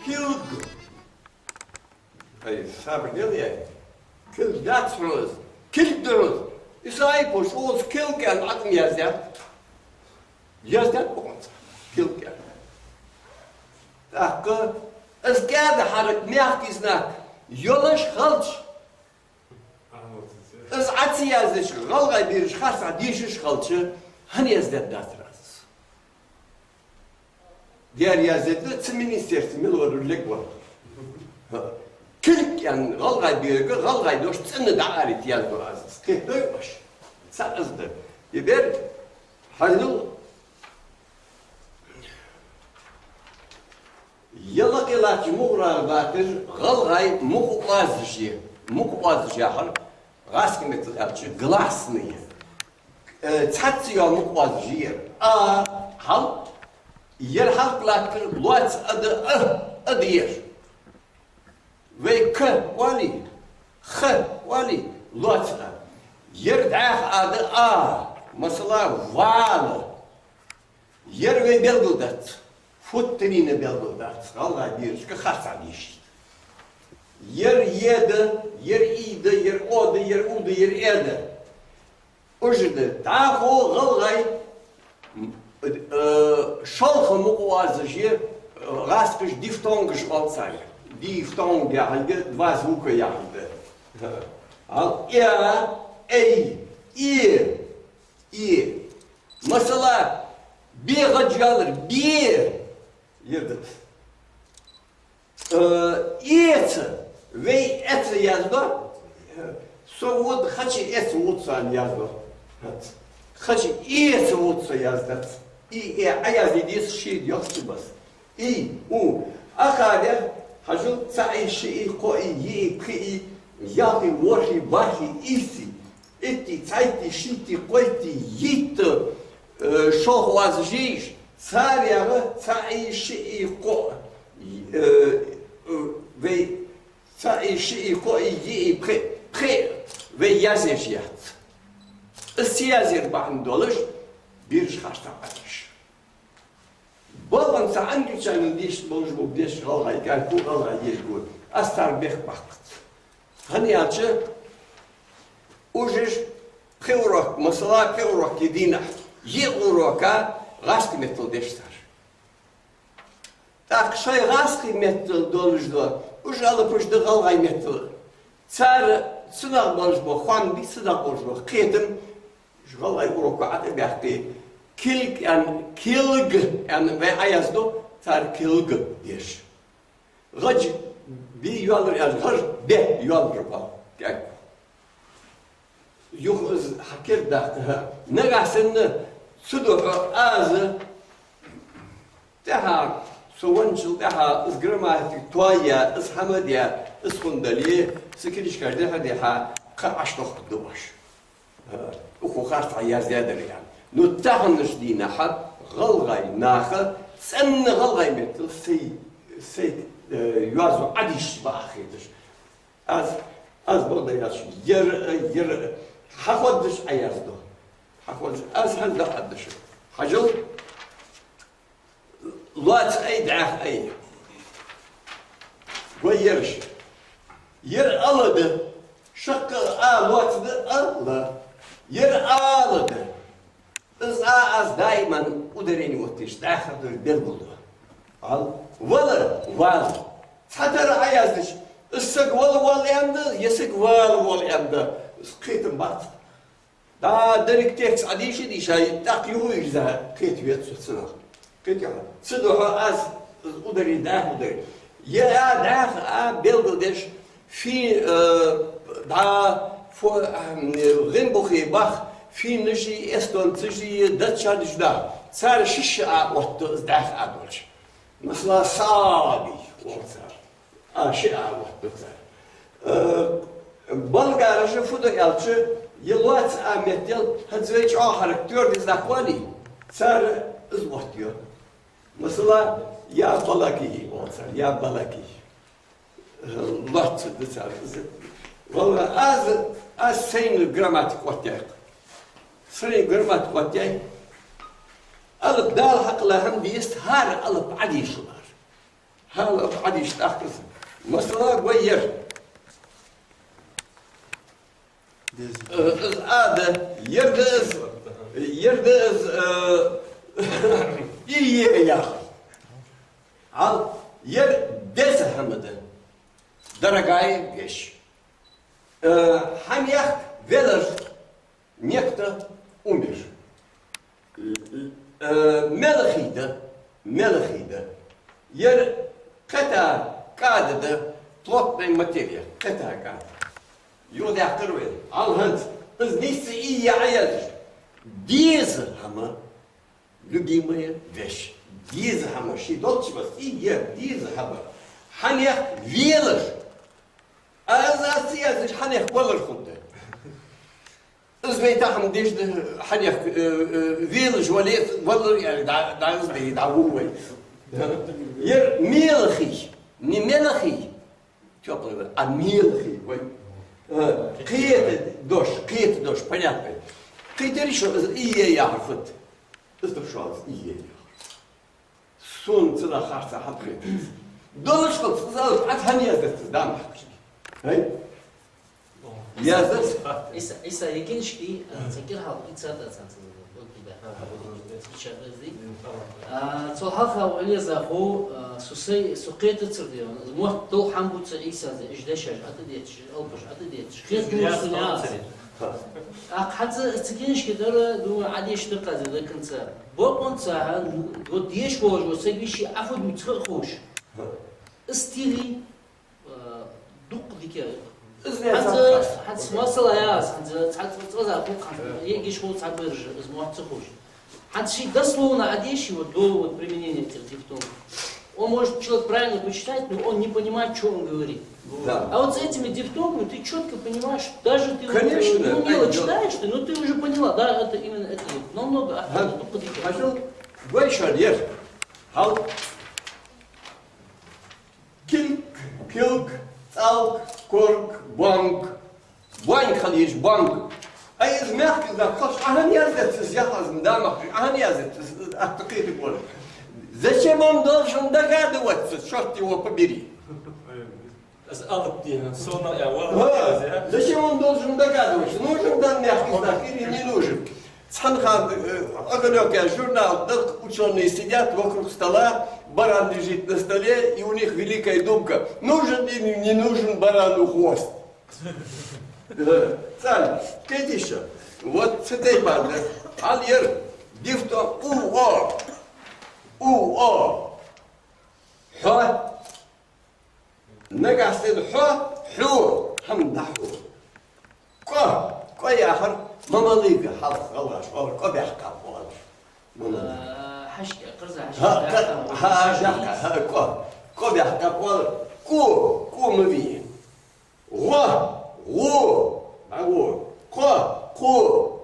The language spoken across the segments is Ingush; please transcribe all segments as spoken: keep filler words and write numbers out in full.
Килг. Ай, сабар де, яй. Килг дац хьона из. Килг да хьона из. Исраил-паша укхаза килг аьнна Ӏатам яздаьд. Яздаьд укхаза килг аьнна. ТӀаккха из кӀаьда хьарак, мягкий знак йолаш хилча, из Ӏа ца яздича, гӀалгӀай бераш харцахьа дешаш хилча, хӀана яздаьд дацар аз из? Дера яздаьд, цу министерстве мел вар лергвар. Килг аьнна гӀалгӀай берага гӀалгӀай дош цӀена дӀаарайта яздо аз из. Кхетадой оаш? Цхьа из да. Е бер хьанал Е лакхе латтача мугӀарера баккхар гӀалгӀай мукъа оазаш я. Мукъа оазаш яхар гӀазкхий меттала аьлча гласные. Э, цхьацца йола мукъа оазаш я ер. А, хьал, ер хьалха латтар лоаца а да, а, а да ер. Вай к оалий, х оалий, лоаца а. Ер дӀаьха а да, а, масала, вала. Ер вай белгалдац, футтарина белгалдац, гӀалгӀай берашка харцахьа дешийта. Ер е да, ер и да, ер о да, ер у да, ер э да. Уж да, дӀахо гӀалгӀай, э, шолха мукъа оазаш я, э, гӀазкхаша дифтонгаш оал царех. Дифтонг яхилга, два звука яхилга. Ал, э, эй, и, и. Масала, бе гӀадж йоалар, бе. Ер да. Э, эца, вай эца яздо. Со вод хачи эца вуд со аьнна яздо. Хачи эца вуд со яздац. И, э, Ӏаязде деза ший йоккхача баса. И, у. Ахарех хьажал, цаӀи, шиӀи, кхоъи, йиӀи, пхиъи, ялхи, ворхӀи, бархӀи, ийси, итти, цхьайтти, шийтти, кхойтти, йитта, э, шолха оазаш я уж, царех цаӀи, шиӀи, кхоъ, э, э, вай цаӀи, шиӀи, кхоъи, йиӀи, пхи, пхи вай язъеш яц. Из ца язъяр бахьан долаш, бераш харцахьа Ӏадеш. Бокъонца англичанал дешаш болаш бола дешаш гӀалгӀай кӀаьнк, гӀалгӀай езаш. Аз цар бехк баккхац. ХӀана аьлча, уж пхи урок, масала, пхи урок я дийнахьа. Йиъ урока гӀазкхий меттала деш цар. ТӀаккха шоай гӀазкхий меттала долаш да, уж алапаш да гӀалгӀай меттала. Цар цунах болаш бола хоам бий, цунах болаш бола кхетам, уж гӀалгӀай уроко Ӏа тӀабаьккхе, килг аьнна, килг аьнна вай Ӏаяздо, цар килг деш. ГӀадж бе йоалар аьлча, гӀадж бе йоалар ба. Кек. Юха из хьакердадаккха. Нагахьа санна цудухьа аз тӀехьа, со венначул тӀехьа, из грамматика тоаяь, из хӀама даь, из хӀама дале, са книжкаш дехьа-дехьа, кхы Ӏаш тохкаргда оаш. Э, укхо харцахьа яздаьдар аьнна. Ну, таханарча дийнахьа гӀалгӀай наха цӀена гӀалгӀай меттала сай, сай, э, йоазув Ӏадешаш ба ах хеташ. Аз, аз бакъдар аьлча, ер, ер хьахозаш Ӏаяздо. Хьахозаш, аз хӀанз дӀаоттадеш. Хьажал, лоаца ай, дӀаьха ай. Гой ераш. Ер ала да. Шаккха а лоаца да, ала. Ер ала да. Из а аз даиман ударени оттаеш, дӀаьха долаш белгалдо. Ал, вала, вала. Цхьатарра Ӏаяздича, из саг вала воал аьнна да, е саг вала воал аьнна да, из кхетам бац. ДӀа деррига текст Ӏадийша, дийша, тӀаккха юха вийрза кхетаве цо цунах. Кхетий хьона? Цудухьа аз ударени, дӀаьха ударени. Е а дӀаьха а белгалдеш, фи, э, дӀа, фо, э, гӀин бухе бах, финнаши, эстонцаши, датчанаши да. Цар шишша а отт из дӀаьха а долаш. Масала, саби оал цар. А, ши а отт цар. Э, болгараша фу ду аьлча, е лоаца а меттел, хӀанз вай чӀоагӀа хьарак, твёрдый знак оалий, цар из оттайо. Масала, я балаки оал цар, я балаки. Э, лоаца да цар из. Валлахь, аз, аз сайна грамматика оттаяьй-кх. Сайна грамматика оттаяьй. Алап Дала хьакхелла хӀама деза, хӀара алап Ӏадешалара. Хьалха Ӏадийша тӀаккха из. Масала, гой ер. Э, из А да, ер да из, ер да из, э, И е яхар. Ал ер деза хӀама да. Дорогая вещь. Э, хьанех велар, некто умер. Э, мелхий да, мелхий да. Ер кхетта кӀада да, плотная материя, кхетта кӀада. Юхадаьккхар вай. Ал хӀанз, из нийсса И е Ӏояздеш. Деза хӀама, любимая вещь. Деза хӀама, ший долча вас, И е деза хӀама. Хьанех велар. А из аз ца яздича, хьанех валар хургда. Из вай тахан деш да, хьанех, э, э, велаш вале, валар, яьнна, дӀа-, дӀа из да, дӀа ву вай. Ер мелхий, не мелхий, тёплый вай, а мелхий вай. Э, кхетадеш, кхетадеш, понятно. Кхетаре шо, из И е яхар фуд? Из да шоана из И е яхар. Сона цу наха харцахьа хӀама хетац. Долаш хилац, из алап Ӏа хӀана яздац из, да, махкашка? Хай? Яздац? Иса, Иса, е книжка, а, цхьа кӀира хьалха, и царда царца, вот, да. А, цул хьалха вай леза ху, а, со сай, со кхетацар де, мотт дол хӀама бувца Ӏийсас, уж дешаш ӀотӀадетташ, уж алапаш ӀотӀадетташ. Хет дур сона аз. ТӀаккха хӀанз цу книжка тӀара, думаю, Ӏодийша да кхы из до конца. Бокъонца, хӀа, вот деша волаш вола саг веший Ӏа фу дувц ха а ховш. Из стиль, а, дукха дика. Из ваьца ХӀанз, хас. ХӀанз масала яц, хӀанз цхьа, цхьа, цхьа за ху, хӀанз егиш ху цхьа бераш, из мотт ца ховш. ХӀанз ший дословно Ӏодийша, вот, до, вот, применения этих дифтонгов. Он, может, человек правильно почитает, но он не понимает, что он говорит. Да. А вот с этими дифтонгами ты чётко понимаешь, даже ты вот, Конечно, э, неумело да, да. читаешь, ты, но ты уже поняла, да, это именно это вот. Намного Ха-, охватывает, только дифтонг. Хьажал, гой шоана ер. Хьал. Килг, килг, цӀалг, корг, бонг. Бонг хила еза, бонг. Ай, из мягкий знак, кхалш, Ӏа хӀана яздац из, яхар аз ма да махкаш, Ӏа хӀана яздац из, атта кхетаргволаш. Зачем он должен догадываться, чёрт его побери? Из алап дийна, сона я, вала Ха, я, я. Зачем он должен догадываться, нужен там мягкий знак или не нужен? Цхьан хана, э, «Огонёк» яха журнал, да, учёные сидят вокруг стола, баран лежит на столе, и у них великая думка: нужен или не нужен барану хвост? Э, цхьан, кхетий шо? Вот цу тайпара да. Хьал ер, дифтонг, у, о. У, о. Хьо. Нагахь санна хьо, хьо, хӀама дӀахьо. КӀо, кӀо яхар, мамалыга, хьалха гӀалгӀаша оалар, кӀо баьккха оалар. Мамалыга. А, хьашка, къарза хьашка. ХӀа, баьккха, хӀа, хьашка, хӀа, кӀо. КӀо баьккха оалар. КӀу, кӀу ма вий. ГӀо, гӀо, дӀагӀо. Кхо, кхо.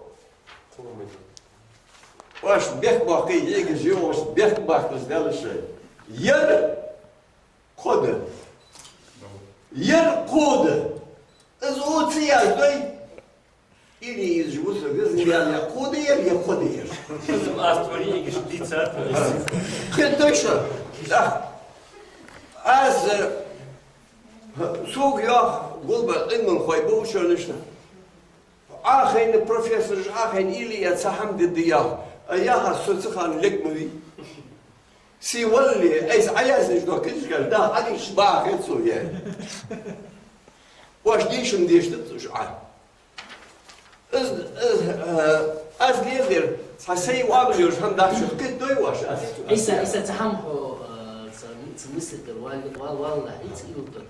Оаш бехк боаккхий, егаш я оаш, бехк боаккхаш даьлла шоай. Ер, кхо да. Ер кхо да. Из у ца яздой? Или из живу со везна ял, я кхо да ер, я кхо да ер. Из аствари егаш дийцад. Кхетий шо? Да. Аз, э, сога йоах, гулба Ӏилманхой ба учёныйш. Ӏа хайна профессораш, Ӏа хайна или я цхьа хӀама де да яхар. А яхар со цу хана лерг ма вий. Сий валле, айса Ӏояздеш дола книжкаш, да, Ӏодийшача баха хет сона, я. Оаш дийшам деш дац уж Ӏа. Из, из, э, аз леладер, цхьа сай вагӀа йолаш хӀама дац, кхетадой оаш аз? Иса, Иса, цхьа хӀама хьо, э, ца, ца мисал тӀара вал-, вал-, валлахӀи, ца илтар.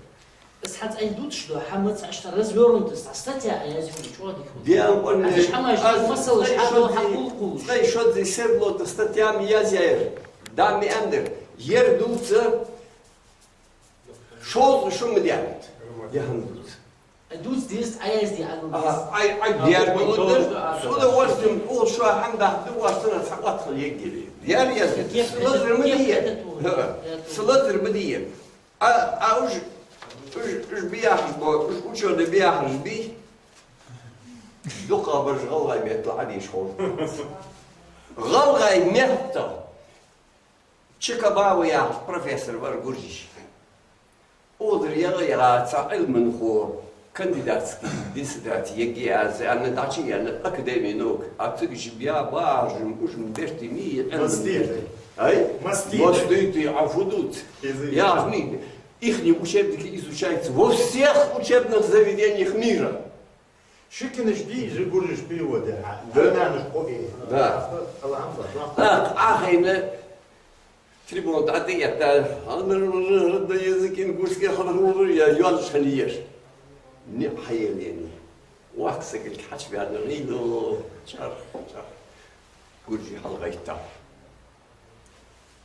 Из хӀанз ай дувцаш дола хӀама цхьа ишта развёрнуто, цхьа статья а язъю, чӀоагӀа дика хул. Ден къонне, хӀанз ишта хӀамаш аз масалаш цӀай хьадо шоззи, хьакъул-кхулуш. ЦӀай шоззи сердало тӀа статья ма язъяьяр. Да, ма аьннадар. Ер дувца шозза шу ма даьннад. Ер хӀама дувца. Ай дувца деза, Ӏоязде, Ӏа дувца. Ай, ай, дер гулдар. С удовольствием, ул шо хӀама даха, ду вастана цхьа отхал еггили. Дер язде. Кепа, С лазар ма кепа дие. Это то. ХӀа. Это то. С лазар ма дие. А, а уж, уж, уж бияхаш бо, уж учёный бияхаш бий. Дукха бараш гӀалгӀай меттала Ӏодийша хул. ГӀалгӀай меттала. Чикабава яха профессор вар гуржий. Озар яла яла цхьа Ӏилманхо кандидатский диссертаци егге аз аьнна, дӀачуяьнна академия наук. А цига жиб я бажум, ужум берти ми Ӏилман Мастер. Берти. Ай? Мастер. Мастер, а фу дувц? Изы. Я ми, ихний учебники изучаются во всех учебных заведениях мира. Шикинаш дий, жи гуржаш пи вода. Да. Армянаш кхо и. Да. Алхьамдулиллах. Так, ахайна трибуна тӀа тӀаэтта, родной язык ингушский, хьалхалур я, йоазуш хинна еш. НиӀ хьаелени. Вахка сагилг хьачубаьнна гӀийла, чарх, чарх. Гуржий хьалгӀайтта.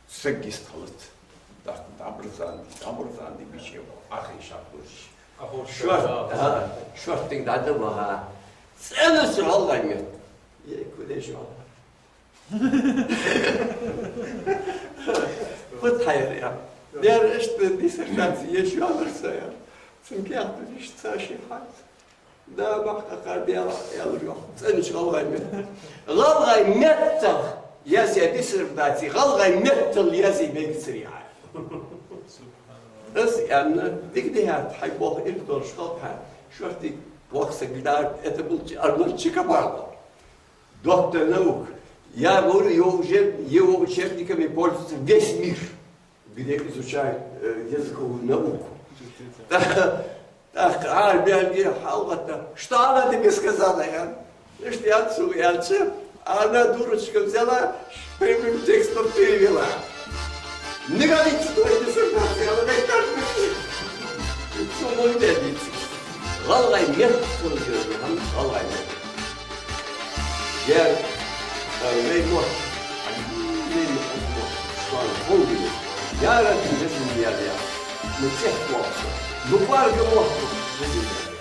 Саг йист хилац. ДӀа-, дӀабарзанди, дӀабарзанди биче ва, ахи шах гуржий. Ахо шорт, шорт, а, шортига дӀадабаха. ЦӀенача гӀалгӀай метта. Е, кулеш ва. Фу тхьайра я. Дера иштта диссертаци еш йоаллар са я. Цун кехаташ иштта са ши хьац. Да, бакъ къакъа дела, аьлар йоах. ЦӀенача гӀалгӀай метта. ГӀалгӀай меттах язъяь диссертаци, гӀалгӀай меттал язъе мегацар я. Аз аьнна, дика дихьат, хьай болх ирг долаш халкъа, шортига вахка саг да, это был Ч-, Арнольд Чикабава. Доктор наук. Я говорю, его учеб-, его учебниками пользуется весь мир, где изучают, э, языковую науку. Так, так, а, Бельгия, хьалгӀатта. Что она тебе сказала, я? Ишта яц цо аьлча, она, дурочка, взяла, прямым текстом перевела. Не годится твоя диссертация, она говорит, как бы, цо мо не годится. ГӀалгӀай меттал йола, гӀалгӀай метта. Дера, э, вай мотт, вай мотт, шоана ховлгӀа. Яра, везан Даьла, я. Ну, цӀех воккха. Ну, барга мотт, везан Даьла.